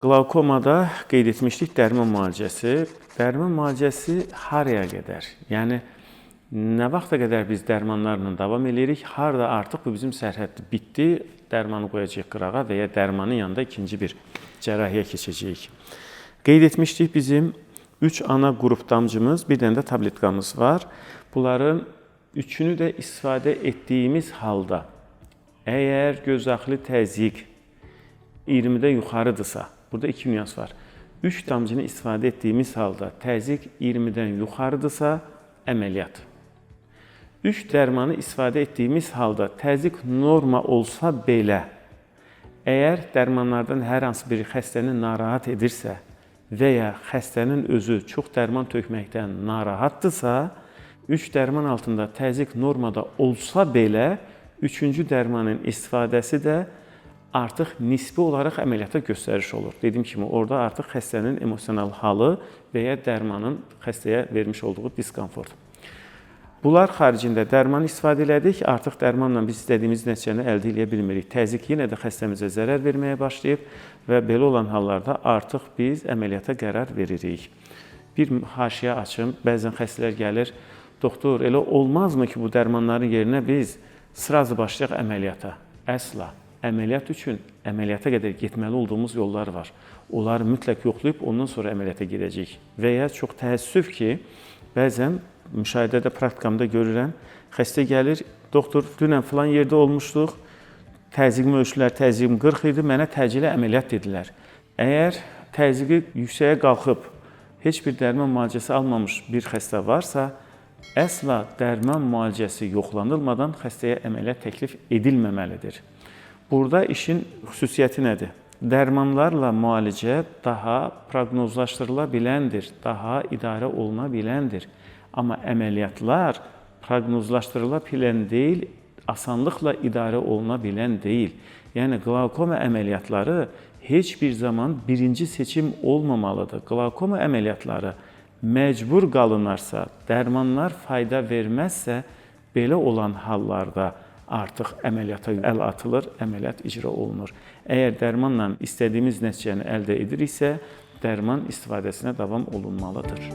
Glaukomada qeyd etmişdik dərman müalicəsi. Dərman müalicəsi haraya qədər? Yəni nə vaxta qədər biz dərmanlarla davam eləyirik? Harda artıq bu bizim sərhəddir, bitdi, dərmanı qoyacağıq qırağa və ya dərmanın yanında ikinci bir cərrahiyə keçəcəyik. Qeyd etmişdik bizim 3 ana qrup damcımız, bir dənə də tabletkamız var. Bunların üçünü də istifadə etdiyimiz halda əgər gözdaxili təzyiq 20-də yuxarıdırsa, burada iki nüans var. 3 damcını istifadə etdiyimiz halda təzyiq 20-dən yuxarıdırsa, əməliyyat. 3 dərmanı istifadə etdiyimiz halda təzyiq norma olsa belə, əgər dərmanlardan hər hansı biri xəstəni narahat edirsə və ya xəstənin özü çox dərman tökməkdən narahatdırsa, 3 dərman altında təzyiq normada olsa belə, üçüncü dərmanın istifadəsi də artıq nisbi olaraq əməliyyata göstəriş olur. Dediyim kimi, orada artıq xəstənin emosional halı və ya dərmanın xəstəyə vermiş olduğu diskomfort. Bunlar xaricində dərman istifadə elədik, artıq dərmanla biz istədiyimiz nəticəni əldə eləyə bilmirik. Təzyiq yenə də xəstəmizə zərər verməyə başlayıb və belə olan hallarda artıq biz əməliyyata qərar veririk. Bir haşiyə açım, bəzən xəstələr gəlir, doktor, elə olmazmı ki, bu dərmanların yerinə biz srazı başlayaq əməliyyata? Əsla. Əməliyyat üçün əməliyyata qədər getməli olduğumuz yollar var. Onları mütləq yoxlayıb ondan sonra əməliyyata gedəcəyik. Və ya çox təəssüf ki, bəzən müşahidədə, praktikamda görürəm, xəstə gəlir, doktor, dünən filan yerdə olmuşduq, təzyiqimi ölçdülər, təzyiqim 40 idi, mənə təcili əməliyyat dedilər. Əgər təzyiqi yüksəyə qalxıb, heç bir dərman müalicəsi almamış bir xəstə varsa, əsla dərman müalicəsi yoxlanılmadan xəstəyə əməliyyat təklif edilməməlidir. Burada işin xüsusiyyəti nədir? Dərmanlarla müalicə daha proqnozlaşdırıla biləndir, daha idarə oluna biləndir. Amma əməliyyatlar proqnozlaşdırıla bilən deyil, asanlıqla idarə oluna bilən deyil. Yəni qlaukoma əməliyyatları heç bir zaman birinci seçim olmamalıdır. Qlaukoma əməliyyatları məcbur qalınarsa, dərmanlar fayda verməzsə, belə olan hallarda artıq əməliyyata əl atılır, əməliyyat icra olunur. Əgər dərmanla istədiyimiz nəticəni əldə ediriksə, dərman istifadəsinə davam olunmalıdır.